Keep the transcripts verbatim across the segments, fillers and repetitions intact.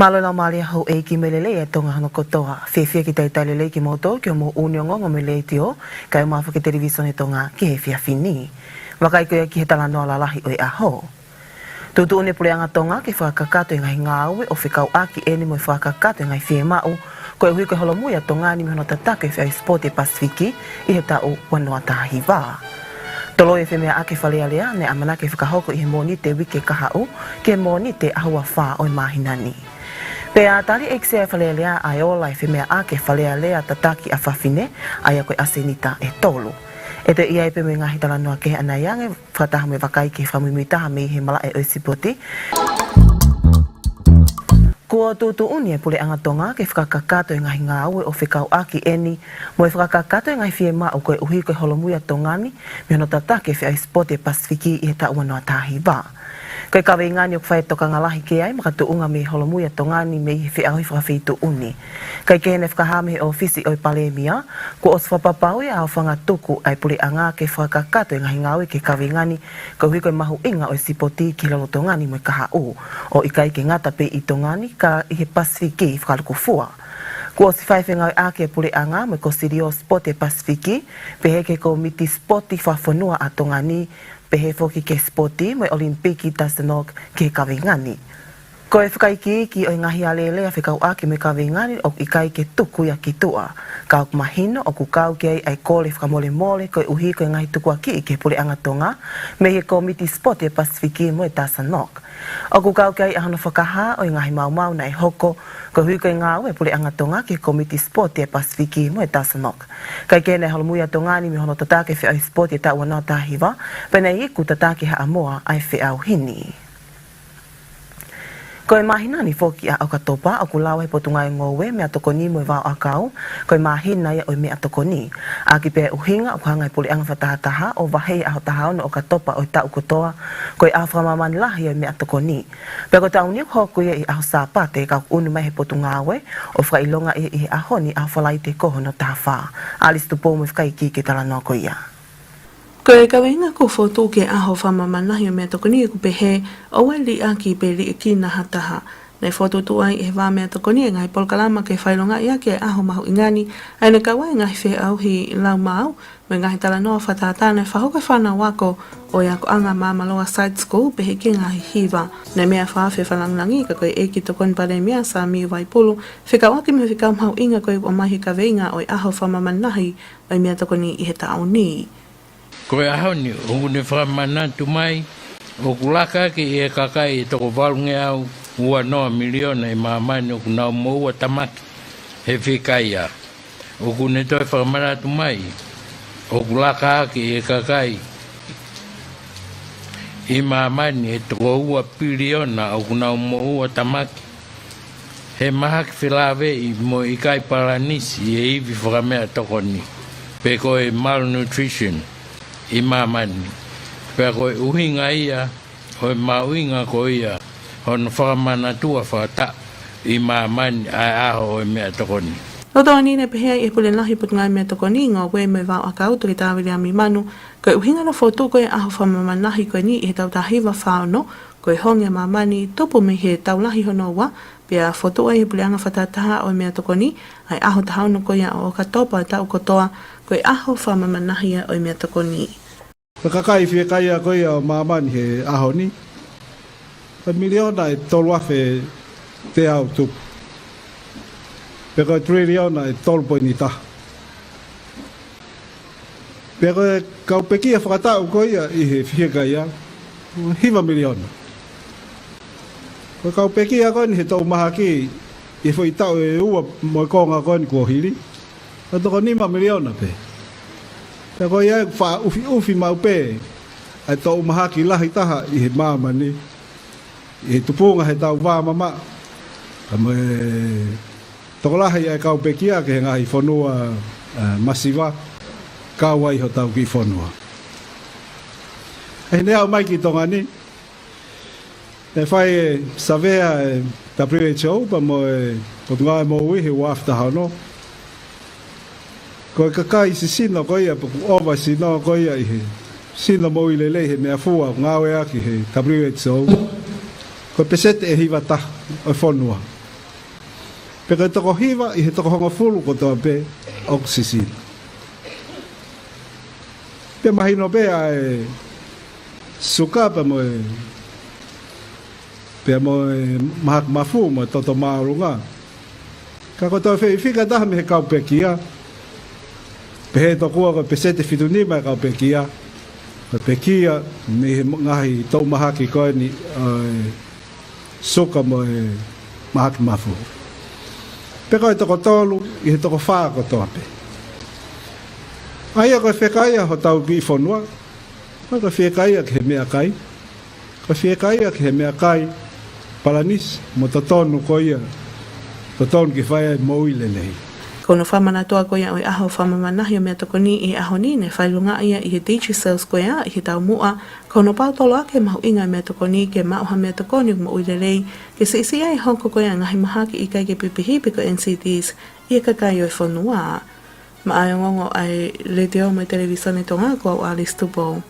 Mālō e laumālie houʻeiki mo e lelei ʻa Tonga hono kotoa. Fiefia ke talitali lelei kimoutolu ki hoʻomou ʻū ongoongo mei he letiō, kae ʻumaʻā foki e Televīsone Tonga ki he efiafi ni. Vakai ko ia ki he talanoa lalahi ʻo e ʻaho. Tuʻutuʻuni e Puleʻanga Tonga ke fakakakato e ngaahi ngāue ʻo fekauʻaki ʻeni mo e fakakakato e ngaahi fiemaʻu koeʻuhi ko e holomui ʻa Tonga ni mei hono tataki e feʻauhi sipoti ʻa e Pasifiki ʻi he taʻu ua noa taha hiva. Toloi e femeʻaʻaki e Fale Alea, naʻe ʻamanaki ke fakahoko ʻi he Mōnite uike kahaʻu ki he Mōnite ʻaho ua fā ʻo e māhina ni. Pea tali ʻe he ʻEiki Sea ʻo e Fale Alea ʻa e ola e femeʻaʻaki e Fale Alea tataki ʻa fafine, ʻa ia ko e ʻasenita ʻe tolu. ʻE toe ʻi ai pē mo e ngaahi talanoa kehe ʻanai ange, fakataha mo e vakai ki he fakamuimuitaha mei he malaʻe ʻo e sipoti. Kuo tuʻutuʻuni e Puleʻanga Tonga ke fakakakato e ngaahi ngāue ʻo fekauʻaki ʻeni mo e fakakakato e ngaahi fiemaʻu koeʻuhi ko e holomui ʻa Tonga ni mei hono tataki e feʻauhi sipoti ʻa e Pasifiki ʻi he taʻu ua noa taha hiva. Ko e kaveinga ni ʻoku fai e tokanga lahi ki ai makatuʻunga mei he holomui ʻa Tonga ni mei he feʻauhi fakafeituʻu ni. Kaekehe, naʻe fakahā mei he ʻōfisi ʻo e Palēmia, kuo ʻosi fakapapauʻi ʻa e aofangatuku ʻa e Puleʻanga ke fakakakato e ngaahi ngāue ki he kaveinga ni koeʻuhi ko e mahuʻinga ʻo e sipoti ki he lolotonga ni mo e kahaʻu, ʻo ʻikai ke ngata pē ʻi Tonga ni ka ʻi he Pasifiki fakalukufua. Kuo ʻosi fai e fengāueʻaki ʻa e Puleʻanga mo e Kōsilio Sipoti ʻa e Pasifiki, pehē ki he Kōmiti Sipoti Fakafonua ʻa Tonga ni, pehē foki ki he Sipoti mo e ʻOlimipiki, TASANOC, ki he kaveinga ni. Ko e fakaikiiki ʻo e ngaahi alēlea fekauʻaki mo e kaveinga ni ʻoku ʻikai ke tuku ia ki tuʻa, ka ʻoku mahino ʻoku kau ki ai ʻa e kole fakamolemole koeʻuhi ko e ngaahi tukuakiʻi ki he Puleʻanga Tonga mei he Kōmiti Sipoti ʻa e Pasifiki mo e TASANOC. ʻOku kau ki ai ʻa hono fakahā ʻo e ngaahi maumau naʻe hoko koeʻuhi ko e ngāue ʻa e Puleʻanga Tonga ki he Kōmiti Sipoti ʻa e Pasifiki mo e TASANOC. Kaekehe, naʻe holomui ʻa Tonga ni mei hono tataki e feʻauhi sipoti ʻi he taʻu ua noa taha hiva, pea naʻe iku tataki ʻe Haʻamoa ʻa e feʻauhi ni. Ko e māhina ni foki ʻa ʻOkatopa ʻoku lau ʻe he Potungāue Ngoue, Meʻatokoni mo e Vaoʻakau ko e māhina ia ʻo e meʻatokoni. ʻAki pē ʻa e ʻuhinga, ʻoku hanga ʻe he Puleʻanga Fakatahataha ʻo vaheʻi e ʻaho taha ono ʻo ʻOkatopa ʻo e taʻu kotoa ko e ʻaho fakamāmani lahi ʻo e meʻatokoni. Pea ko e taʻu ni ʻoku hoko ia ʻi he ʻaho Sāpate, ka ʻoku ʻunu mai ʻe he Potungāue ʻo fakaʻilongaʻi ʻi he ʻaho ni, ʻaho Falaite, ko hono taha fā. ʻAlisi Tupou mo e fakaikiiki ki he talanoa ko ia. Ko e kaveinga kuo fokotuʻu ki he ʻaho fakamāmani lahi ʻo e meʻatokoni ʻoku pehē: ʻOua ʻe liʻaki pe liʻekina ha taha. Naʻe fokotuʻutuʻu ai ʻe he Vā Meʻatokoni e ngaahi polokalama ke fakaʻilongaʻi ʻaki e ʻaho mahuʻinga ni, ʻa ia naʻe kau ai e ngaahi feʻauhi lau maau mo e ngaahi talanoa fakatātā naʻe fakahoko ʻe he fānau ako ʻo e akoʻanga Māmaloa Side School, pehē ki he ngaahi hiva. Naʻe meʻa fakaafe fakalāngilangi ka ko e ʻEiki Tokoni Palēmia, Sāmiu Vaipulu, fekauʻaki mo e fekau mahuʻinga ko ia ʻoku ʻomai ʻe he kaveinga ʻo e ʻaho fakamāmani lahi ʻo e meʻatokoni ʻi he taʻu ni. Ko e ʻaho ni ʻoku ne fakamanatu mai ʻoku laka ʻaki ʻe he kakai ʻe toko valungeau ua noa miliona ʻi māmani ʻoku nau moʻua tamaki he fika ia. ʻOku ne toe fakamanatu mai ʻoku laka ʻaki ʻe he kakai ʻi māmani ʻe toko ua piliona ʻoku nau moʻua tamaki he mahaki felāveʻi mo e ʻikai palanisi ʻi he ivi fakameʻatokoni, pe ko e malnutrition, ʻi māmani. Pea ko e ʻuhinga ia ʻo e mahuʻinga ko ia hono fakamanatua fakataʻu ʻi māmani ʻa e ʻaho ʻo e meʻatokoni. Lolotonga ni naʻe pehē ai ʻe he Pule Lahi ʻo e Potungāue Meʻatokoni, Ngoue mo e Vaoʻakau, Toketā Viliami Manu, ko e ʻuhinga hono fokotuʻu ko ia e ʻaho fakamāmani lahi ko eni ʻi he taʻu taha hiva fā ono, ko e honge ʻa māmani tupu mei he Tau Lahi hono Ua, pea fokotuʻu ai ʻe he Puleʻanga Fakatahataha ʻo e Meʻatokoni ʻa e ʻaho taha ono ko ia ʻo ʻOkatopa ʻo e taʻu kotoa ko e ʻaho fakamāmani lahi ia ʻo e meʻatokoni. Ko e kakai fiekaia ko ia ʻo māmani he ʻaho ni, ko e miliona ʻe tolu afe teau tupu. Pea ko e triliona ʻe tolu poini taha. Pea ko e kau pekia fakataʻu ko ia ʻi he fiekaia, hiva miliona. Ko e kau pekia ko eni he toʻu mahaki ʻi he foʻi taʻu ʻe ua mo e konga ko eni kuo hili, ko e toko nima miliona pē. Pea ko ia ʻoku faʻa ʻufiʻufi maʻu pē ʻa e toʻu mahaki lahi taha ʻi he māmani, ʻi he tupunga he tau vā mamaʻo, kae mo e tokolahi ʻa e kau pekia ki he ngaahi fonua, ē, masiva, kau ai hotau kiʻi fonua. ʻI heʻene aʻu mai ki Tonga ni, naʻe fai e savea ʻe he W H O pea mo e Potungāue Moʻui he ua afe taha ono. Ko e kakai sisino ko ia, pe ʻoku ʻova e sino ko ia ʻi he sino moʻui lelei he meʻafua ʻoku ngāueʻaki ʻe he W H O, ko e peseti ʻe hiva taha ʻo e fonua. Pea ko e toko hiva ʻi he toko hongofulu kotoa pē ʻoku siʻisiʻi. Pea mahino pē ʻa e suka pea mo e, pea mo e mahaki mafu mo e toto māʻolunga. Ka ko e toe feʻifika taha mei he kau pekia. Pehē tokua ko e peseti fitu nima e kau pekia. Ko e pekia mei he ngaahi toʻu mahaki ko eni ʻa e suka mo e mahaki mafu. Pea ko e toko tolu ʻi he toko fā kotoa pē. ʻA ia ko e fiekaia hotau kiʻi fonua. Ko e fiekaia ki he meʻakai. Ko e fiekaia ki he meʻakai palanisi mo totonu ko ia. Totonu ke fai ai moʻui lelei. Ko hono fakamanatua ko ia ʻo e ʻaho fakamamanahi ʻo e meʻatokoni ʻi he ʻaho ni, naʻe fakaʻilonga ia ʻi he Digicel Square ʻi he taumuʻa, ko hono paotoloaki e mahuʻinga e meʻatokoni ke maʻu ha meʻatokoni ʻoku moʻui lelei, ke siʻisiʻi ai e hoko ko ia e ngaahi mahaki ʻikai ke pipihi pe ko e N C Ds ʻi he kakai ʻo e fonua. Maʻa e ongoongo ʻa e Letiō mo e Televīsone Tonga, ko au Alice Tupou.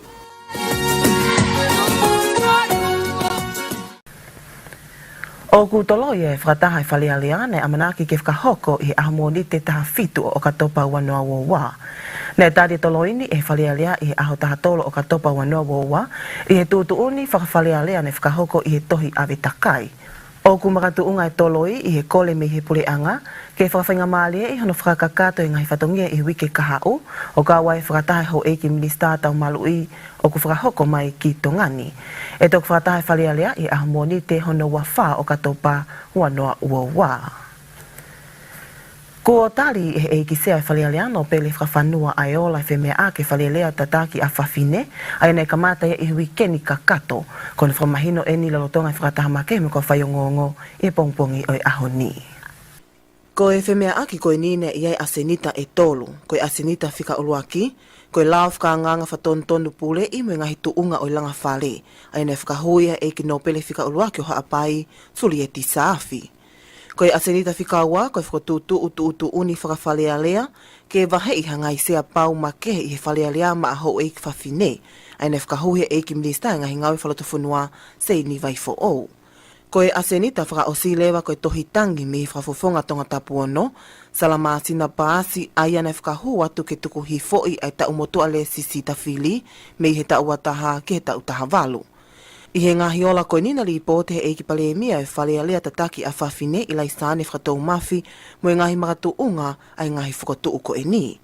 ʻOku toloi e fakataha e Fale Alea naʻe ʻamanaki ke fakahoko ʻi he ʻaho Mōnite taha fitu ʻo ʻOkatopa ua noa ua ua. Naʻe tali e toloi ni ʻe he Fale Alea ʻi he ʻaho taha tolu ʻo ʻOkatopa ua noa ua ua, ʻi he tuʻutuʻuni fakafalealea naʻe fakahoko ʻi he Tohi ʻAve Takai. ʻOku makatuʻunga e toloi ʻi he kole mei he puleʻanga ke fakafaingamālieʻi hono fakakakato e ngaahi fatongia ʻi he uike kahaʻu, ʻo kau ai e fakataha e Houʻeiki Minisitā Taumaluʻi ʻoku fakahoko mai ki Tonga ni. ʻE toki fakataha e Fale Alea ʻi he ʻaho Mōnite hono ua fā ʻo ʻOkatopa ua noa ua ua. Kuo tali ʻe he ʻEiki Sea e Fale Alea, Nōpele Fakafanua ʻAeola, e femeʻaʻaki e Fale Alea Tataki ʻa Fafine, ʻa ia naʻe kamata ia ʻi he uike ni kakato. Ko hono fakamahino eni lolotonga e fakataha makehe mo e kau faiongoongo ʻi he pongipongi ʻo e ʻaho ni. Ko e femeʻaʻaki ko eni naʻe ʻi ai e ʻasenita ʻe tolu. Ko e ʻasenita fika ʻuluaki, ko e lao fakaangaanga fakatonutonu puleʻi mo e ngaahi tuʻunga ʻo e langa fale, ʻa ia naʻe fakahū ia ʻe he ʻEiki Nōpele fika ʻuluaki ʻo Haʻapai, Sulieti Saafi. Ko e ʻasenita fika ua, ko e fokotuʻutuʻu tuʻutuʻuni fakafalealea ke vaheʻi ha ngaahi sea pau makehe ʻi he Fale Alea maʻa Houʻeiki Fafine, ʻa ia naʻe fakahū ʻe he ʻEiki Minisitā e Ngaahi Ngāue Fakalotofonua, Seini Vaifoʻou. Ko e ʻasenita fakaʻosi leva ko e tohi tangi mei he Fakafofonga Tongatapu ono, Salamāsina Paasi, ʻa ia naʻe fakahū atu ke tuku hifoʻi ʻa e taʻu motuʻa lēsisita fili mei he taʻu ua taha ki he taʻu taha valu. ʻI he ngaahi ola ko eni naʻe lipooti ʻe he ʻEiki Palēmia e Fale Alea Tataki ʻa Fafine, ʻIlaisaane Fakatoumafi, mo e ngaahi makatuʻunga ʻa e ngaahi fokotuʻu ko eni.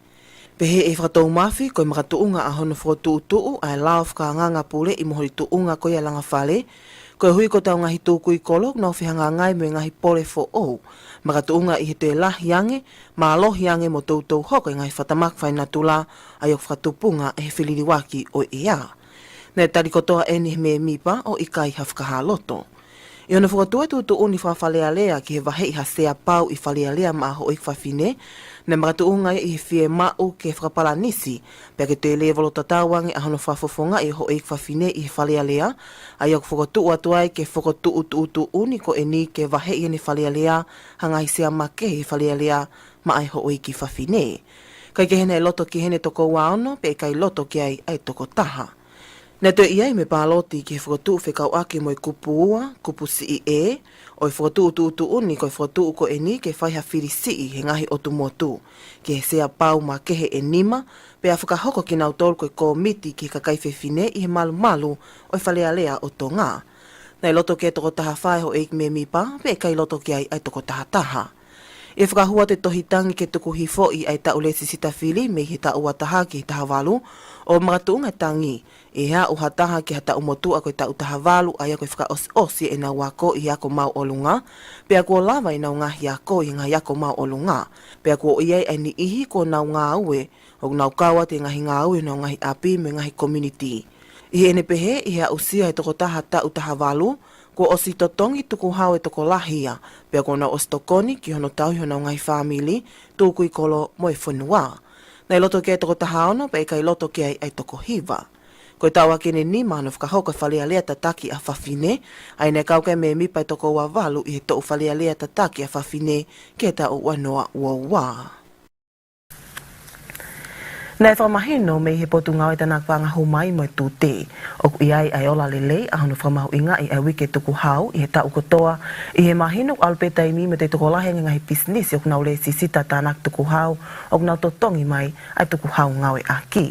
Pehē ʻe Fakatoumafi, ko e makatuʻunga ʻa hono fokotuʻutuʻu ʻa e lao fakaangaanga puleʻi mo holi tuʻunga ko ia e langa fale, koeʻuhi ko ʻetau ngaahi tukui kolo ʻoku nau fehangahangai mo e ngaahi pole foʻou, makatuʻunga ʻi he toe lahi ange, mālohi ange mo toutou hoko e ngaahi fakatamaki fakanatula, ʻa ia ʻoku fakatupunga ʻe he feliliuaki ʻo e ʻea. Naʻe tali kotoa eni ʻe he mēmipa ʻo ʻikai ha fakahā loto. ʻI hono fokotuʻu e tuʻutuʻuni fakafalealea ki he vaheʻi ha sea pau ʻi Fale Alea maʻa Houʻeiki Fafine, naʻe makatuʻunga ia ʻi he fiemaʻu ke fakapalanisi, pea ke toe lēvolo tatau ange ʻa hono fakafofongaʻi e Houʻeiki Fafine ʻi he Fale Alea, ʻa ia ʻoku fokotuʻu atu ai ke fokotuʻu tuʻutuʻuni ko eni ke vaheʻi ʻe he Fale Alea ha ngaahi sea makehe ʻi he Fale Alea maʻa e Houʻeiki Fafine. Kae kehe naʻe loto ki heni e toko ua ono, pea ʻikai loto ki ai ʻa e toko taha. Naʻe toe ʻi ai mo e pāloti ki he fokotuʻu fekauʻaki mo e kupu ua, kupu siʻi e, ʻo e fokotuʻu tuʻutuʻuni ko e fokotuʻu ko eni ke fai ha fili siʻi he ngaahi ʻotu motu ki he sea pau makehe ʻe nima, pea fakahoko kinautolu ko e kōmiti ki he kakai fefine ʻi he malumalu ʻo e Fale Alea ʻo Tonga. Naʻe loto ki ai e toko taha fā e houʻeiki mēmipa, pea ʻikai loto ki ai ʻa e toko taha taha. ʻI he fakahū atu e tohi tangi ke tuku hifoʻi ʻa e taʻu lēsisita fili mei he taʻu ua taha ki he taha valu, ʻo makatuʻunga e tangi ʻe aʻu ha taha ki ha taʻu motuʻa ko e taʻu taha valu, ʻa ia ko e fakaʻosiʻosi ʻenau ako ʻi he ako māʻolunga, pea kuo lava ʻenau ngaahi ako ʻi he ngaahi ako māʻolunga, pea kuo ʻi ai ʻa e niʻihi kuo nau ngāue, ʻoku nau kau atu e ngaahi ngāue ʻi honau ngaahi ʻapi mo e ngaahi community. ʻI heʻene pehē, ʻi he aʻusia e toko taha taʻu taha valu, kuo ʻosi totongi tukuhau e tokolahi ia, pea kuo nau ʻosi tokoni ki hono tauhi honau ngaahi fāmili, tukui kolo mo e fonua. Naʻe loto ki ai e toko taha ono, pea ʻikai loto ki ai ʻa e toko hiva. Ko e taʻu ʻaki eni ʻe nima hono fakahoko e Fale Alea Tataki ʻa Fafine, ʻa ia naʻe kau ki ai e mēmipa ʻe toko ua valu ʻi he toʻu Fale Alea Tataki ʻa Fafine ki he taʻu ua noa ua ua. Naʻe fakamahino mei he Potungāue Tānaki Paʻanga Hū Mai mo e Tute, ʻoku ʻi ai ʻa e ola lelei ʻa hono fakamahuʻingaʻi ʻa e uike tukuhau ʻi he taʻu kotoa, ʻi he mahino ʻoku ʻalu pē taimi mo e tokolahi ange ngaahi pisinisi ʻoku nau lēsisita tānaki tukuhau ʻoku nau totongi mai ʻa e tukuhau ngāueʻaki.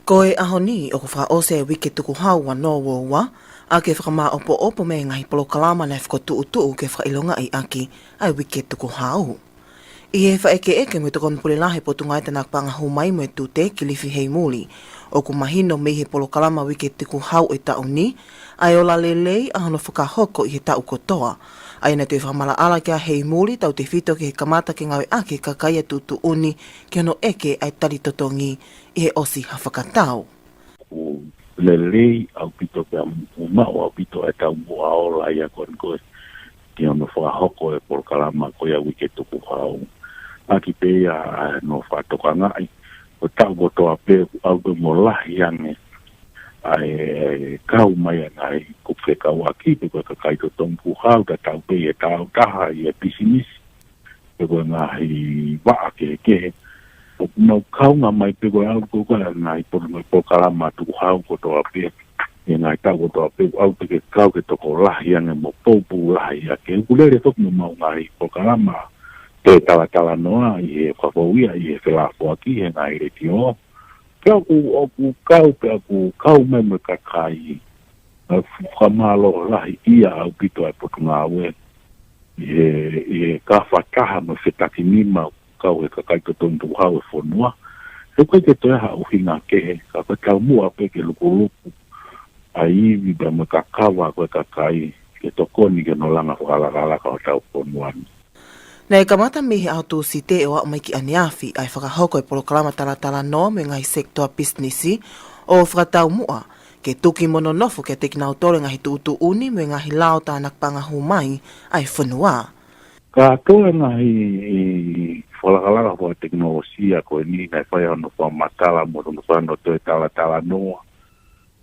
Ko e ʻaho ni ʻoku fakaʻosi e uike tukuhau ua noa ua ua, ʻa ke fakamāʻopoʻopo mei he ngaahi polokalama naʻe fokotuʻutuʻu ke fakaʻilongaʻi ʻaki ʻa e uike tukuhau. ʻI he fakaʻekeʻeke mo e Tokoni Pule Lahi Potungāue Tānaki Paʻanga Hū Mai mo e Tute, Kilifi Heimuli, ʻoku mahino mei he polokalama uike tukuhau ʻo e taʻu ni ʻa e ola lelei ʻa hono fakahoko ʻi he taʻu kotoa, ʻa ia naʻe toe fakamaʻalaʻala ki ai ʻa Heimuli, tautefito ki he kamata ke ngāueʻaki ʻe he kakai ʻa e tuʻutuʻuni ki hono ʻeke ʻa e tali totongi ʻi he ʻosi ha fakatau. ʻOku lelei ʻaupito pea ʻoku maʻu ʻaupito ʻa e taumuʻa ola ia ko eni ko ē ki hono fakahoko e polokalama ko ia uike tukuhau. ʻAki pē ia ʻa hono fakatokangaʻi, ko e taʻu kotoa pē ʻoku ʻalu pē mo lahi ange ʻa e kau mai ʻa e ngaahi kupu fekauʻaki pe ko e kakai totongi tukuhau, tatau pē ʻi he taʻataʻa, ʻi he pisinisi, pe ko e ngaahi vaʻa kehekehe. ʻOku nau kaunga mai pē ko e ʻalu ko ē ʻa e ngaahi polo-, polokalama tukuhau kotoa pē, ʻi he ngaahi taʻu kotoa pē, ʻoku ʻalu pē ke kau ke tokolahi ange mo poupou lahi ange. ʻOku lele foki mo ʻemau ngaahi polokalama toe talatalanoa ʻi he fakafou ia ʻi he felafoaki he ngaahi letiō. Pea ʻoku, ʻoku kau, pea ʻoku kau mai mo e kakai. ʻA e fakamālō lahi ia ʻaupito ʻa e Potungāue ʻi he, ʻi he kau fakataha mo e fetakinima ʻoku kau he kakai totongi tukuhau e fonua. He ʻoku ʻikai ke toe ʻi ai ha ʻuhinga kehe, ka ko e taumuʻa pē ke lukuluku ʻa e ivi pea mo e kakava ko ē ʻa e kakai ke tokoni ki hono langa fakalakalaka hotau fonua ni. Naʻe kamata mei he ʻaho Tūsite ʻo aʻu mai ki ʻaneafi ʻa e fakahoko e polokalama talatalanoa mo e ngaahi sekitoa pisinisi ʻo fakataumuʻa ke tuki mo nonofo kiate kinautolu e ngaahi tuʻutuʻuni mo e ngaahi lao tānaki paʻanga hū mai ʻa e fonua. Kātoa e ngaahi fakalakalaka fakatekinolosia ko eni naʻe fai hono fakamatala mo hono fai hono toe talatalanoa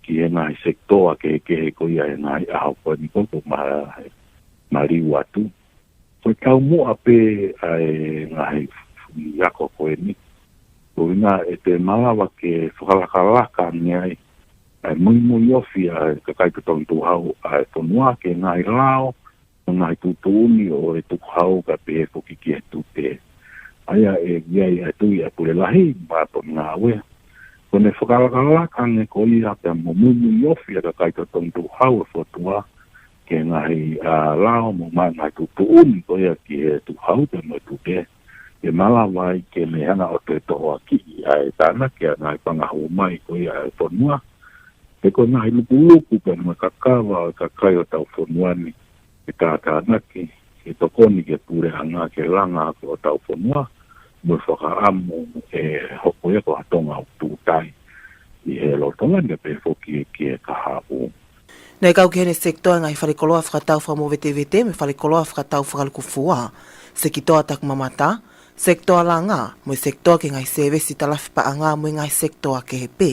ki he ngaahi sekitoa kehekehe ko ia he ngaahi ʻaho ko eni ko ē ʻoku ma-, maliu atu. Ko e taumuʻa pē ʻa e ngaahi fuʻu ako ko eni, ko e ʻuhinga ʻe toe malava ke fakalakalaka ange ai ʻa e muimui ofi ʻa e kakai totongi tukuhau ʻa e fonua ki he ngaahi lao, mo e ngaahi tuʻutuʻuni ʻo e tukuhau kae pehē foki ki he tute. ʻA ia ʻe ʻi ai ʻa e tui ʻa e Pule Lahi mo e Potungāue ke ne fakalakalaka ange ko ia pea mo muimui ofi ʻa e kakai totongi tukuhau e fonua ki he ngaahi, ʻa, lao mo e ngaahi tuʻutuʻuni ko ia ki he tukuhau pea mo e tute, ke malava ai ke ne hanga ʻo toe tohoakiʻi ʻa e tānaki ʻa e ngaahi paʻanga hū mai ko ia ʻa e fonua. He ko e ngaahi lukuluku pea mo e kakava ʻo e kakai hotau fonua ni ke tātānaki, ke tokoni ki he puleʻanga ke langa ʻaki hotau fonua, mo e fakaʻamu ke hoko ia ko ha Tonga ʻoku tuʻutai ʻi he lolotonga ni kae pehē foki ki he kahaʻu. Naʻe kau ki heni e sekitoa e ngaahi falekoloa fakatau fakamovetevete mo e falekoloa fakatau fakalūkufua, sekitoa takimamata, sekitoa langa, mo e sekitoa ki he ngaahi sēvesi talafi paʻanga mo e ngaahi sekitoa kehe pē.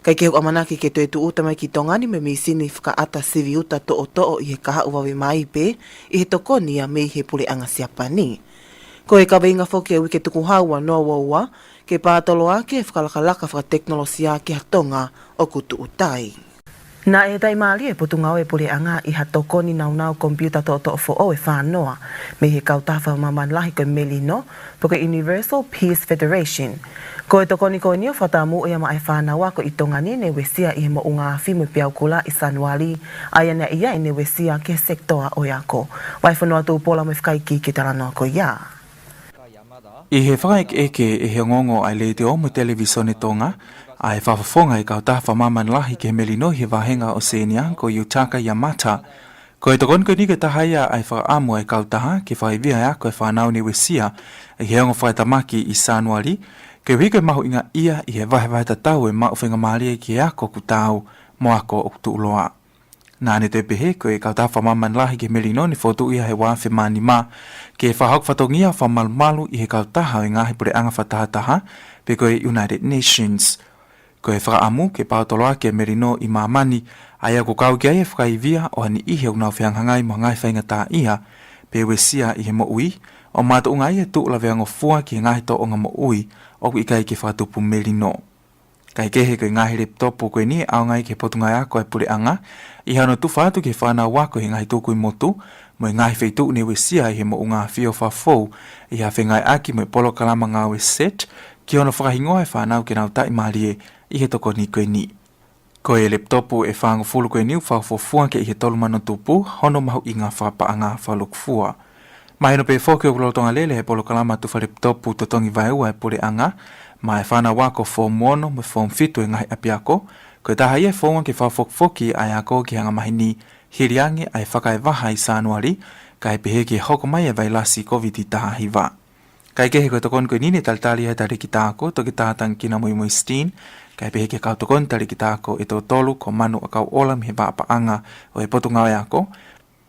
Kae kehe ʻoku ʻamanaki ke toe tūʻuta mai ki Tonga ni mo e mīsini fakaʻata sivi uta toʻotoʻo ʻi he kahaʻu vave mai pē ʻi he tokoni ia mei he puleʻanga Siapani. Ko e kaveinga foki e uike tukuhau ua noa ua ua, ke pātoloaki e fakalakalaka fakatekinolosia ki ha Tonga ʻoku tuʻutai. Naʻe taʻimālie e Potungāue Puleʻanga ʻi ha tokoni naunau komipiuta toʻotoʻo foʻou ʻe fā noa mei he kautaha fakamāmani lahi ko e Melino, pe ko e Universal Peace Federation. Ko e tokoni ko eni ʻoku fakataumuʻa ia maʻa e fānau ako ʻi Tonga ni ne uesia ʻi he moʻunga afi mo e peau kula ʻi Sānuali, ʻa ia naʻe ʻi ai ʻene uesia ki he sekitoa ʻo e ako. Vahefonua Tupola mo e fakaikiiki ki he talanoa ko ia. ʻI he fakaʻekeʻeke ʻe he ongoongo ʻa e Letiō mo e Televīsone Tonga ʻa e fakafofonga e kautaha fakamāmani lahi ki he melino ʻi he vāhenga ʻOsēnia ko Yutaka Yamata, ko e tokoni ko eni ko e taha ia ʻa e fakaʻamu ʻa e kautaha ke fakaivia e ako ʻa e fānau ne uesia ʻi he ongo fakatamaki ʻi Sānuali, koeʻuhi ko e mahuʻingaʻia ʻi he vahevahe tatau e maʻu faingamālie ki he ako ʻoku taau mo e ako ʻoku tuʻuloa. Naʻa ne toe pehē ko e kautaha fakamāmani lahi ki he melino ne fokotuʻu ia he ua afe mā nima ke fakahoko fatongia fakamalumalu ʻi he kautaha ʻo e ngaahi puleʻanga fakatahataha, pe ko e United Nations. Ko e fakaʻamu ke pātoloaki e melino ʻi māmani, ʻa ia ʻoku kau ki ai e fakaivia ʻo ha niʻihi ʻoku nau fehangahangai mo ha ngaahi faingataʻaʻia pe uesia ʻi he moʻui, ʻo makatuʻunga ai e tuʻu laveangofua ki he ngaahi tōʻonga moʻui ʻoku ʻikai ke fakatupu melino. Kae kehe, ko e ngaahi lepitopu ko eni ʻe ʻaonga ki he Potungāue Ako ʻa e Puleʻanga ʻi hano tufa atu ki he fānau ako he ngaahi tukui motu mo e ngaahi feituʻu ne uesia ʻi he Moʻunga ʻAfio Fakafou ʻi ha fengāueʻaki mo e polokalama ngāue set ki hono fakahingoa e fānau ke nau taʻimālie ʻi he tokoni ko eni. Ko e lepitopu ʻe fāngofulu ko eni ʻoku fakafuofua ke ʻi he tolu mano tupu hono mahuʻinga fakapaʻanga fakalūkufua. Mahino pē foki ʻoku lolotonga lele e polokalama tufa lepitopu totongi vaeua ʻa e Puleʻanga maʻa e fānau ako foomu ono mo e foomu fitu ʻi he ngaahi ʻapiako, ko e taha ia e founga ke fakafokifoki ʻa e ako ki he anga maheni hili ange ʻa e fakaevaha ʻi Sānuali, kae pehē ki he hoko mai ʻa e vailasi Kōviti taha hiva. Kae kehe, ko e tokoni ko eni ne talitali ʻe he talēkita ako, Toketā Tangikina Moimoi Steen, kae pehē ki he kau tokoni talēkita ako ʻe toko tolu, ko Manu ʻAkauʻola mei he Vaʻa Paʻanga ʻo e Potungāue Ako,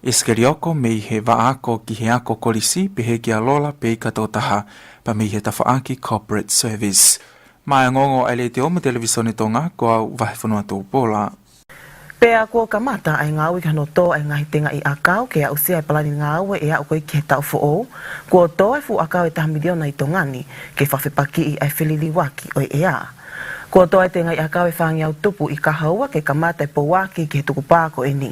ʻIsikeli Oko mei he Vaʻa Ako ki he Ako Kolisi, pehē kia Lola Peika Tokotaha pea mei he tafaʻaki Corporate Service. Maʻa e ongoongo ʻa e Letiō mo e Televīsone Tonga, ko au Vahefonua Tupola. Pea kuo kamata ʻa e ngāue ki hono tō ʻa e ngaahi tengaʻi ʻakau ke aʻusia e palani ngāue ʻe aʻu ko ia ki he taʻu foʻou. Kuo tō e fuʻu ʻakau ʻe taha miliona ʻi Tonga ni ke fakafepakiʻi ʻa e feliliuaki ʻo e ʻea. Kuo tō e tengaʻi ʻakau ʻe fāngeau tupu ʻi Kahoua ke kamata e pouaki ki he tukupā ko eni.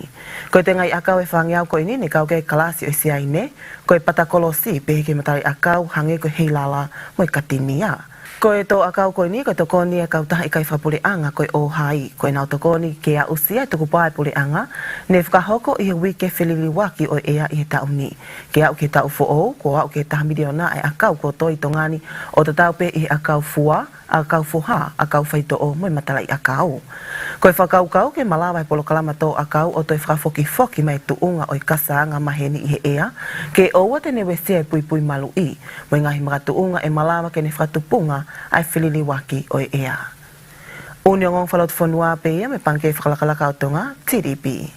Ko e tengaʻi ʻakau ʻe fāngeau ko eni ne kau ki ai e kalasi ʻo e Siaine, ko e pata kolosi, pehē ki he matalaʻiʻakau hangē ko e heilala mo e katinia. Ko e tō ʻakau ko eni ko e tokoni ʻa e kautaha ʻikai fakapuleʻanga ko e ʻOhai. Ko ʻenau tokoni ke aʻusia e tukupā ʻa e Puleʻanga ne fakahoko ʻi he uike feliliuaki ʻo e ʻea ʻi he taʻu ni. Ke aʻu ki he taʻu foʻou, kuo aʻu ki he taha miliona ʻa e ʻakau kuo tō ʻi Tonga ni, ʻo tatau pē ʻi he ʻakau fua, ʻakau foha, ʻakau faitoʻo mo e matalaʻiʻakau. Ko e fakakaukau ke malava e polokalama tō ʻakau ʻo toe fakafokifoki mai e tuʻunga ʻo e kasa anga maheni ʻi he ʻea, ke ʻoua te ne uesia e puipui maluʻi mo e ngaahi makatuʻunga ʻe malava ke ne fakatupunga ʻa e feliliuaki ʻo e ʻea. ʻUnioni Fakalotofonua pē ia mei he Pangikē Fakalakalaka ʻo Tonga, T D B.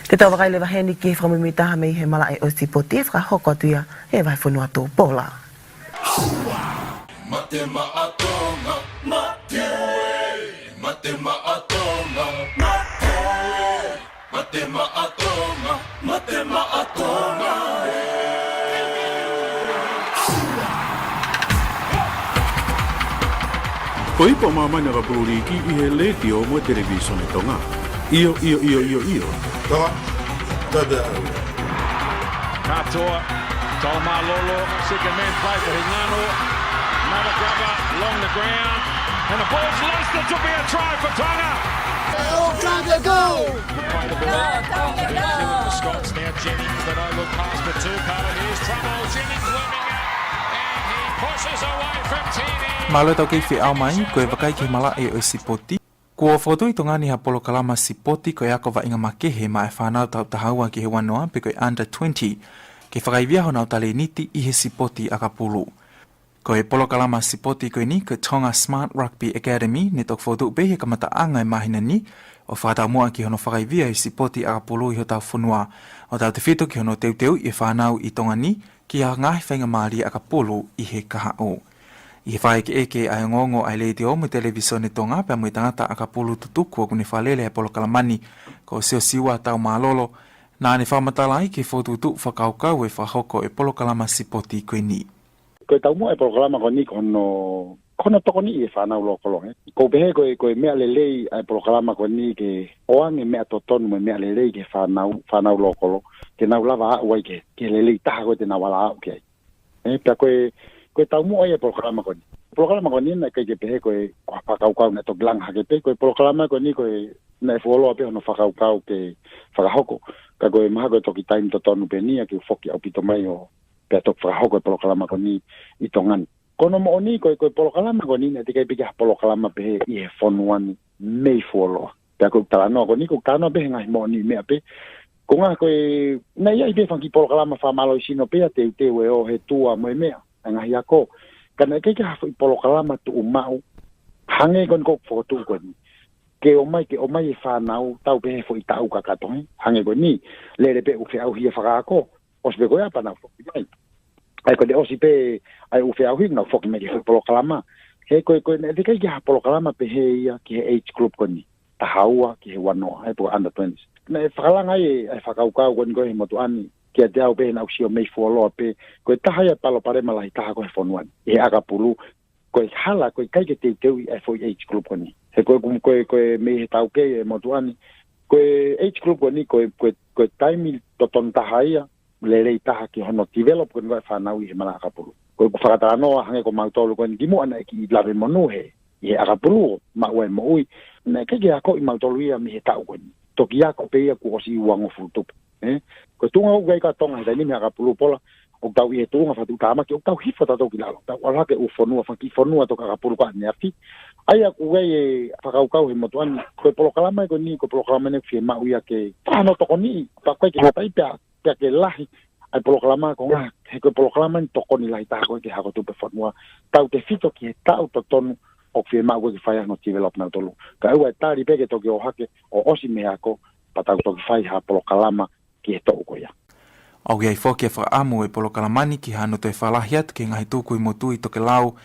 Te tau vakai leva heni ki he fakamuimuitaha mei he malaʻe ʻo e sipoti ʻe fakahoko atu ia ʻe Vahefonua Tupola. Mate Maʻa Tonga, mate. Mate Maʻa Tonga, mate. Mate Maʻa Tonga, Mate Maʻa Tonga, ē. Ko e ipu ʻa māmani ʻakapulu liiki ʻi he Letiō mo e Televīsone Tonga. ʻIo, ʻio, ʻio, ʻio, ʻio. Tonga, Tonga. Katoa, Taumalolo, second man play for Hingano. Another grubber along the ground. And the ball's loose. This will be a try for Tonga. Go, Tonga, go! Play the ball. Go, Tonga, go! The Scots now, Jennings, they don't look past the two. Here's trouble. Jennings looming up. And he pushes away from T V. Mālō e tau kei feʻao mai, ko e vakai ki he malaʻe ʻo e sipoti. Kuo fokotuʻu ʻi Tonga ni ha polokalama sipoti ko e ako vaʻinga makehe maʻa e fānau taʻu taha ua ki he ua noa pe ko e under twenty, ke fakaivia honau talēniti ʻi he sipoti ʻakapulu. Ko e polokalama sipoti ko eni ko e Tonga Smart Rugby Academy ne toki fokotuʻu pē ʻi he kamataʻanga e māhina ni, ʻo fakataumuʻa ki hono fakaivia e sipoti ʻakapulu ʻi hotau fonua, ʻo tautefito ki hono teuteuʻi e fānau ʻi Tonga ni ki ha ngaahi faingamālie ʻakapulu ʻi he kahaʻu. ʻI he fakaʻekeʻeke ʻa e ongoongo ʻa e Letiō mo e Televīsone Tonga pea mo e tangata ʻakapulu tutuku ʻoku ne fakalele e polokalama ni, ko Siosiua Taumalolo, naʻa ne fakamatala ai ki he fokotuʻutuʻu fakakaukau e fakahoko e polokalama sipoti ko eni. Ko e taumuʻa e polokalama ko eni ko hono, ko hono tokoniʻi e fānau lōkolo, ē. ʻOku ou pehē ko e, ko e meʻa lelei ʻa e polokalama ko eni ke ʻoange e meʻa totonu mo e meʻa lelei ki he fānau, fānau lōkolo, ke nau lava aʻu ai ki he, ki he lelei taha ko ē te nau ala aʻu ki ai. Ē, pea ko e, ko e taumuʻa ia e polokalama ko eni. Polokalama ko eni naʻe ʻikai ke pehē ko e, ko ha fakakaukau naʻe toki langa hake pē, ko e polokalama ko eni ko e, naʻe fuoloa pē hono fakakaukau ke fakahoko. Ka ko e mahalo ko e toki taimi totonu pē eni ia ke foki ʻaupito mai ʻo pea toki fakahoko e polokalama ko eni ʻi Tonga ni. Ko hono moʻoni ko e, ko e polokalama ko eni naʻe teʻeki ai pē ke ʻi ai ha polokalama pehē ʻi he fonua ni mei fuoloa. Pea ko e talanoa ko eni, ko e talanoa pē he ngaahi moʻoniʻi meʻa pē. Ko e ʻuhinga ko e, naʻe ʻi ai pē fanga kiʻi polokalama fakamālohisino pē ia teuteu e ō he tua mo e meʻa, e ngaahi ako. Ka naʻe ʻikai ke ʻi ai ha foʻi polokalama tuʻumaʻu, hangē ko eni ʻoku fokotuʻu ko eni, ke ʻomai, ke ʻomai e fānau tau pē he foʻi taʻu kakato, ē. Hangē ko eni, lele pē ʻū feʻauhi e fakaako, ʻosi pē ko ia pea nau foki mai. ʻA ia ko ʻene ʻosi pē ʻa e ʻū feʻauhi, nau foki mai ki he foʻi polokalama. He ko e, ko e, naʻe teʻeki ai ke ʻi ai ha polokalama pehē ia ki he age group ko eni, taha ua ki he ua noa, ʻa ia pe ko e under twenties. Naʻe fakalanga ai ʻa e fakakaukau ko eni ko ē he motuʻa ni kiate au pē, naʻá ku sio mei fuoloa pē, ko e taha ia e palopalema lahi taha ko ē he fonua ni, ʻi he ʻakapulu, ko e hala, ko e ʻikai ke teuteuʻi ʻa e foʻi age group ko eni. He ko e, ko e, ko e mei he taukei e motuʻa ni, ko e age group ko eni, ko e, ko e, ko e taimi totonu taha ia, lelei taha ki hono develop ko eni ko ē e fānau ʻi he malaʻe ʻakapulu. Ko ʻeku fakatalanoa, hangē ko mautolu ko eni kimuʻa naʻe kiʻi lave monū he, ʻi he ʻakapulu, maʻu ai e moʻui, naʻe ʻikai ke akoʻi mautolu ia mei he taʻu ko eni. Toki ako pē ia kuo ʻosi uangofulu tupu. Ē? Ko e tuʻunga ʻoku ʻi ai ʻa Tonga he taimi ni he ʻakapulu, Pola, ʻoku tau ʻi he tuʻunga fakatuʻutāmaki, ʻoku tau hifo tautolu ki lalo. Tau ʻalu hake ʻū fonua, fanga kiʻi fonua toka ʻakapulu ko ē ʻaneafi. ʻA ia ʻoku ʻi ai e fakakaukau he motuʻa ni, ko e polokalama ko eni, ko e polokalama ni ʻoku fiemaʻu ia ke fakahano tokoniʻi, pea ʻikai ke ngata ai pea, pea ke lahi ʻa e polokalama ko ē, he ko e polokalama ni tokoni lahi taha ko ē ki he hako tupu e fonua, tautefito ki he taʻu totonu ʻoku fiemaʻu ko ē ke fai ai hono develop nautolu. Kae ʻoua ʻe tali pē ke toki ō hake ʻo ʻosi mei he ako, pea tau toki fai ha polokalama ki he toʻu ko ia. ʻOku ʻi ai foki e fakaʻamu e polokalama ni ke hano toe fakalahi atu ki he ngaahi tukui mo e tui tokelau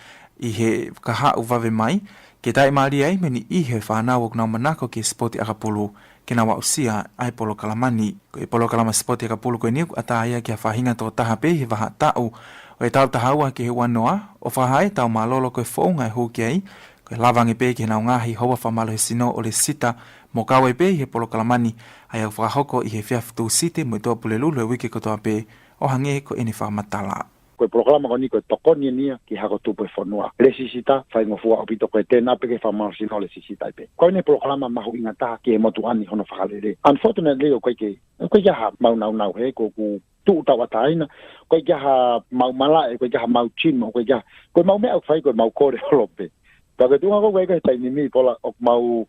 ʻi he kahaʻu vave mai, ke taʻimālie ai mei he niʻihi e fānau ʻoku nau manako ki he sipoti ʻakapulu, ke nau aʻusia ʻa e polokalama ni. Ko e polokalama sipoti ʻakapulu ko eni ʻoku ʻatā ia ki ha faʻahinga tokotaha pē ʻi he vahaʻataʻu ʻo e taʻu taha ua ki he ua noa, ʻo fakahā ʻetau mālōlō ko e founga ʻe hū ki ai, ko e lava ange pē ki heʻenau ngaahi houa fakamālohisino ʻo lēsisita mo kau ai pē ʻi he polokalama ni, ʻa ia ʻoku fakahoko ʻi he efiafi Tūsite mo e Tuʻapulelulu he uike kotoa pē, ʻo hangē ko ʻene fakamatala. Ko e polokalama ko eni ko e tokoni eni ia ki he hako tupu e fonua. Lēsisita, faingofua ʻaupito, ko e tēnā pē ke fakamālohisino lēsisita ai pē. Ko ʻene polokalama mahuʻinga taha ki he motuʻa ni hono fakalele. Unfortunately, ʻoku ʻikai ke, ʻoku ʻikai ke ʻi ai ha mau naunau he ko ʻeku tuʻu tauʻatāina, ʻoku ʻikai ke ʻi ai ha mau malaʻe, ʻoku ʻikai ke ʻi ai ha mau gym, ʻoku ʻikai ke ʻi ai ha, ko e mau meʻa ʻoku fai ko e mau kole holo pē. Ka ko e tuʻunga ko ē he taimi ni, Pola, ʻoku mau,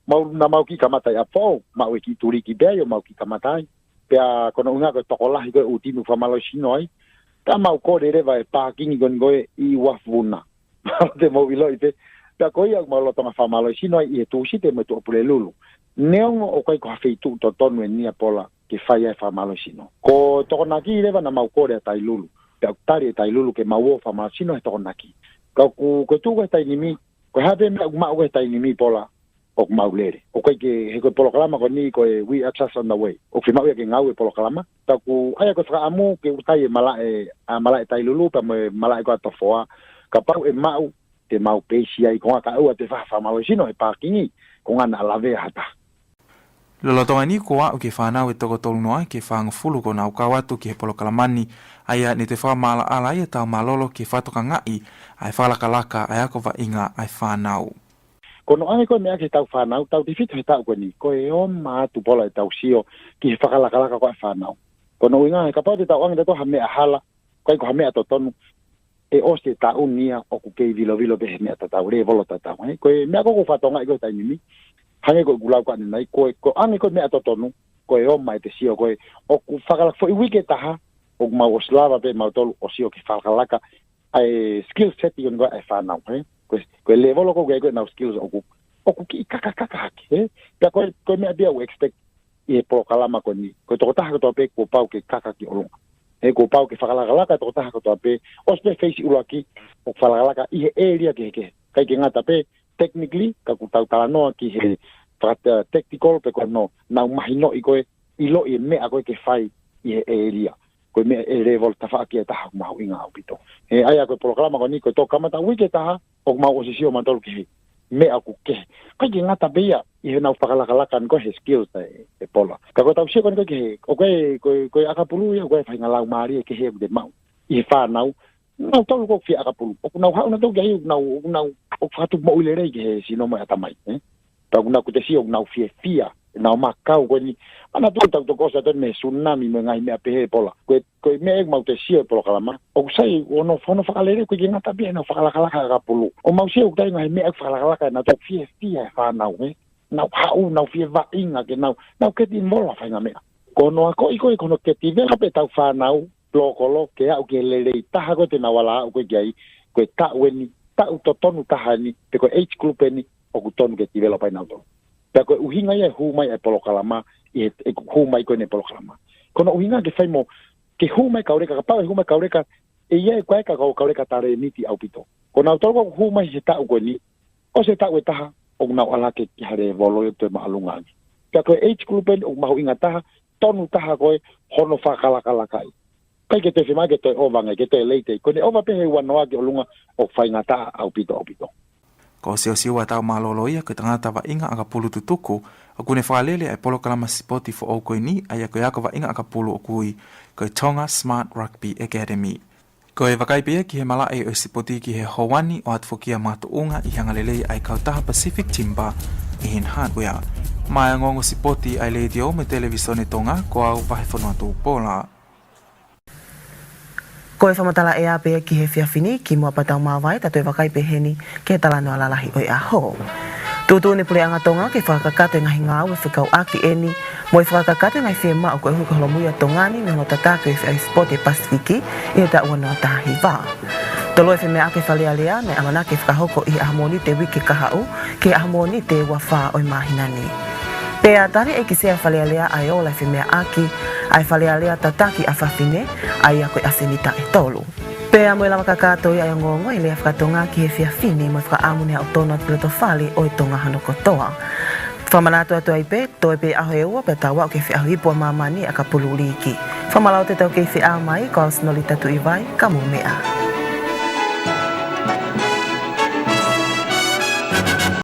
mau, naʻa mau kiʻi kamata ʻi ʻApifoʻou, maʻu e kiʻi tuliki pē ia ʻo mau kiʻi kamata ai. Pea ko hono ʻuhinga ko e tokolahi ko ē ʻū timi ʻoku fakamālohisino ai, ka mau kole leva e pākingi ko eni ko ē ʻi Uafuna. Te mau ʻiloʻi pē. Pea ko ia ʻoku mau lolotonga fakamālohisino ai ʻi he Tūsite mo e Tuʻapulelulu. Neongo ʻoku ʻikai ko ha feituʻu totonu eni ia, Pola, ke fai ai e fakamālohisino. Ko Tokonaki leva naʻa mau kole ʻa Tailulu. Pea ʻoku tali ʻe Tailulu ke mau ō ʻo fakamālohisino he Tokonaki. Ka ʻoku, ko e tuʻu ko ē he taimi ni, ko e hā pē meʻa ʻoku maʻu ko ē he taimi ni, Pola, ʻoku mau lele. ʻOku ʻikai ke, he ko e polokalama ko eni ko e We Are Just on the Way. ʻOku fiemaʻu ia ke ngāue e polokalama. Ka ʻoku ʻi ai ko e fakaʻamu ke ʻutai e malaʻe, ʻa e malaʻe Tailulu pea mo e malaʻe ko ē ʻa Tofoa. Kapau ʻe maʻu, te mau peisi ai, ko e ʻuhinga ka ʻoua te fai ha fakamālohisino he pākingi, ko e ʻuhinga naʻa lavea ha taha. Lolotonga eni kuo aʻu ki he fānau ʻe toko tolu noa ki he fāngofulu kuo nau kau atu ki he polokalama ni, ʻa ia ne toe fakamaʻalaʻala ai ʻetau mālōlō ke fakatokangaʻi ʻa e fakalakalaka ʻa e ako vaʻinga ʻa e fānau. Ko hono ʻoange ko ē e meʻa ki heʻetau fānau, tautefito he taʻu ko eni, ko e oma atu, Pola, ʻetau sio ki he fakalakalaka ko ē ʻa e fānau. Ko hono ʻuhinga he kapau te tau ʻoange tautolu ha meʻa hala, ʻikai ko ha meʻa totonu, ʻe ʻosi e taʻu ni ia ʻoku kei vilovilo pē he meʻa tatau, lēvolo tatau. He ko e meʻa ko ē ʻoku ou fakatokangaʻi ko ē he taimi ni, hangē ko ʻeku lau ko ē ʻanenai, ko e, ko e ʻoange ko ē e meʻa totonu, ko e oma ʻete sio ko ē, ʻoku fakalaka foʻi uike ʻe taha, ʻoku mau ʻosi lava pē mautolu ʻo sio ki he fakalakalaka ʻa e skill set ko eni ko ē ʻa e fānau, he? Ko e, ko e lēvolo ko ē ʻoku ʻi ai ko ē ʻenau skills ʻoku, ʻoku kiʻi kakakaka hake, he? Pea ko e, ko e meʻa pē ia ʻoku expect ʻi he polokalama ko eni. Ko e tokotaha kotoa pē kuo pau ke kaka ki ʻolunga. He kuo pau ke fakalakalaka e tokotaha kotoa pē, ʻosi pē feisi ʻuluaki, ʻo fakalakalaka ʻi he ʻēlia kehekehe. ʻIkai ke ngata pē, technically, ka ʻoku tau talanoa ki he faka-, tactical, pe ko hono nau mahinoʻi ko ē, ʻiloʻi e meʻa ko ē ke fai ʻi he ʻēlia. Ko e meʻa ʻe lēvolo tafaʻaki ʻe taha ʻoku mahuʻinga ʻaupito. He ʻa ia ko e polokalama ko eni, ko e toki kamata uike ʻe taha, ʻoku mau ʻosi sio mautolu ki he meʻa ʻoku kehe. ʻIkai ke ngata pē ia, ʻi heʻenau fakalakalaka eni ko ē he skills ʻa e, ʻe Pola. Ka ko ʻetau sio ko eni ko ē ki he, ʻoku ʻi ai, ko e, ko e ʻakapulu ia, ʻoku ʻi ai e faʻahinga laumālie kehe ʻoku te maʻu ʻi he fānau. Nautolu ʻoku fie ʻakapulu. ʻOku nau haʻu nautolu ki ai, ʻoku nau, ʻoku nau, ʻoku fakatupu moʻui lelei ki he sino mo e ʻatamai, ē? Ka ʻoku nau, ʻoku te sio ʻoku nau fiefia, ʻenau makau ko eni. Manatuʻi ʻetau toki ʻosi atu eni mei he tsunami mo e ngaahi meʻa pehē, Pola. Ko e, ko e meʻa ʻoku mau toe sio he polokalama, ʻoku sai hono, hono fakalele, ʻikai ke ngata pē ia heʻenau fakalakalaka e ʻakapulu. ʻOku mau sio ʻoku ʻi ai e ngaahi meʻa ʻoku fakalakalaka ʻe nautolu, fiefia e fānau, ē? Nau haʻu, nau fie vaʻinga ke nau, nau keti involve he faʻahinga meʻa. Ko hono akoʻi ko ē, ko hono keti develop ʻetau fānau, lōkolo, ke aʻu ki he lelei taha ko ē te nau ala aʻu ko ē ki ai, ko e taʻu eni, taʻu totonu taha eni, pe ko e age group eni, ʻoku tonu ke develop ai nautolu. Pea ko e ʻuhinga ia e hū mai ʻa e polokalama, ʻi he, ʻeku hū mai ko eni e polokalama. Ko hono ʻuhinga ke fai mo, ke hū mai e kau leka, kapau ʻe hū mai e kau leka, ʻE ʻi ai e kau, kau, kau leka talēniti ʻaupito. Ko nautolu ʻoku hū mai he taʻu ko eni, ʻosi e taʻu ʻe taha ʻoku nau ʻalu hake ki ha lēvolo ʻoku toe māʻolunga ange. Pea ko e age group eni ʻoku mahuʻinga taha, tonu taha ko ē hono fakakalakalakaʻi. ʻIkai ke toe fiemaʻu ke toe ʻova ange, ke toe late. Ko ʻene ʻova pē he ua noa ki ʻolunga ʻoku faingataʻa ʻaupito, ʻaupito. Ko Siosiua Taumālōlō ia ko e tangata vaʻinga ʻakapulu tutuku, ʻoku ne fakalele ʻa e polokalama sipoti foʻou ko eni, ʻa ia ko e ako vaʻinga ʻakapulu ʻoku ui ko e Tonga Smart Rugby Academy. Ko e vakai pē ia ki he malaʻe ʻo e sipoti ki he ʻaho ni, ʻoatu foki ia mo e tuʻunga ʻi he angalelei ʻa e kautaha Pacific Timber ʻi he Hardware. Maʻá e ongoongo sipoti ʻa e Letiō mo e Televīsone Tonga, ko au Vahefonua Tupola. Ko e fakamatala ʻea pē ia ki he efiafi ni, kimuʻa pea tau māvae, ta toe vakai pē heni ki he talanoa lalahi ʻo e ʻaho. Tuʻutuʻuni e Puleʻanga Tonga ke fakakakato e ngaahi ngāue fekauʻaki eni mo e fakakakato e ngaahi fiemaʻu koeʻuhi ko e holomui ʻa Tonga ni mei hono tataki ʻo e feʻauhi sipoti ʻa e Pasifiki ʻi he taʻu ua noa taha hiva. Tolu e femeʻaʻaki ʻa e Fale Alea naʻe ʻamanaki ke fakahoko ʻi he ʻaho Mōnite uike kahaʻu ki he ʻaho Mōnite ua fā ʻo e māhina ni. Pea tali ʻe ʻEiki Sea ʻo e Fale Alea ʻa e ola e femeʻaʻaki ʻa e Fale Alea tataki ʻa fafine, ʻa ia ko e ʻasenita ʻe tolu. Pea mo e lava kakato ia ʻa e ongoongo ʻi he lea faka-Tonga ki he efiafi ni, mo e fakaʻamu ne aʻu tonu atu ki loto fale ʻo e Tonga hono kotoa. Fakamanatu atu ai pē, toe pē ʻaho ʻe ua pea tau aʻu ki he feʻauhi ipu ʻa māmani ʻakapulu liiki. Fakamālō atu e tau kei feʻao mai, ko au Sinolita Tuʻivai, ka mou meʻa.